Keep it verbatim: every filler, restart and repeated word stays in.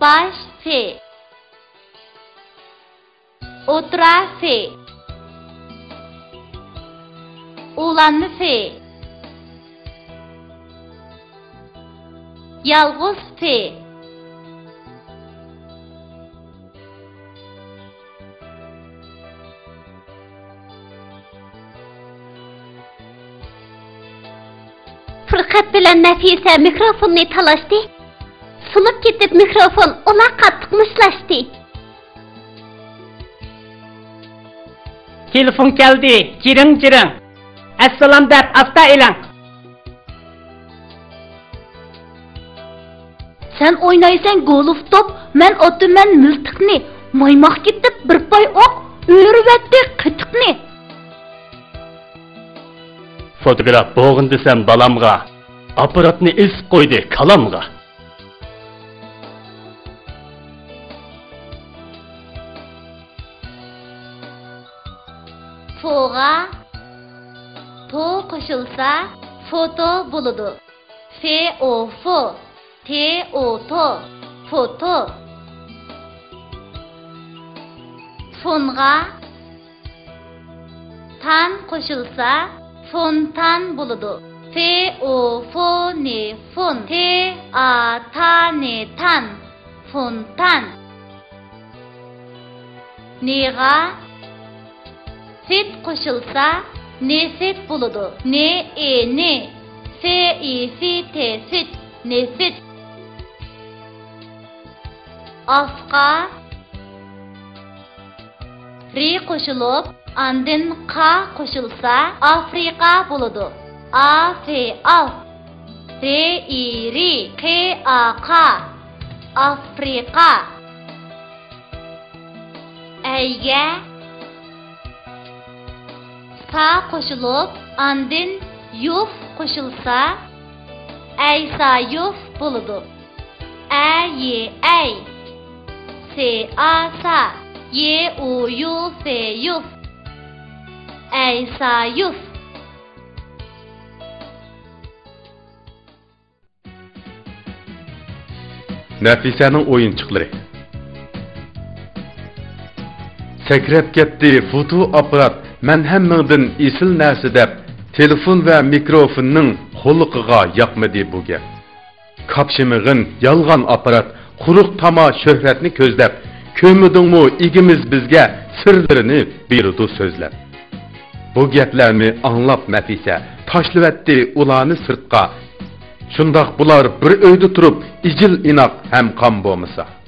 باش فې. ئوتتۇرا فې. ئۇلانما فې. يالغۇز فې. پۇرقەت بىلەن نەفىسە مىكروفوننى تالاشتى. سۇنۇپ كېتىپ مىكروفون ئۇلار قاتتىق مۇشتلاشتى. تېلېفون كەلدى، جىرىڭ جىرىڭ. ئەسسالام دەپ ئاستا ئېلىڭ. سەن ئوينايسەن گولف توپ، مەن ئاتىمەن مىلتىقنى. مايماق كېتىپ بىر پاي ئوق، ئۆرۈۋەتتى قېتىقنى. فوتوگراف بوغۇن دېسەم بالامغا، ئاپپاراتنى ئېسىپ قويدى كالامغا. فوغا تو قوشۇلسا، فوتو بولىدۇ. فې ئو فو، تې ئو تو، فوتو. فونغا تان قوشۇلسا، فونتان بولىدۇ. فې ئو فو نې فون، تې ئا تا نې تان، فونتان. نېغا فىت قوشۇلسا، نېفىت بولىدۇ. نې ئې نې، فې ئى فى تې فىت، نېفىت. ئافقا رى قوشۇلۇپ، ئاندىن قا قوشۇلسا، ئافرىقا بولىدۇ. ئا فې ئاف، رې ئى رى، قې ئا قا، ئافرىقا. ئەيگە سا قوشۇلۇپ، ئاندىن يۇف قوشۇلسا، ئەيسايۇف بولىدۇ. ئە يې ئەي، سې ئا سا، يې ئۇ يۇ فې يۇف، ئەيسايۇف. نەفىسەنىڭ ئويۇنچۇقلىرى. سەكرەپ كەتتى فوتو ئاپپارات، مەن ھەممىڭدىن ئېسىل نەرسە دەپ، تېلېفون ۋە مىكروفوننىڭ قۇلىقىغا ياقمىدى بۇ گەپ. كاپشىمىغىن يالغان ئاپپارات، قۇرۇق تاما شۆھرەتنى كۆزلەپ، كۆرمىدىڭمۇ ئىگىمىز بىزگە سىرلىرىنى بېرىدۇ سۆزلەپ. بۇ گەپلەرنى ئاڭلاپ نەفىسە تاشلىۋەتتى ئۇلارنى سىرتقا. شۇنداق بۇلار بىر ئۆيدە تۇرۇپ، ئىجىل ئىناق ھەمقام بولمىسا.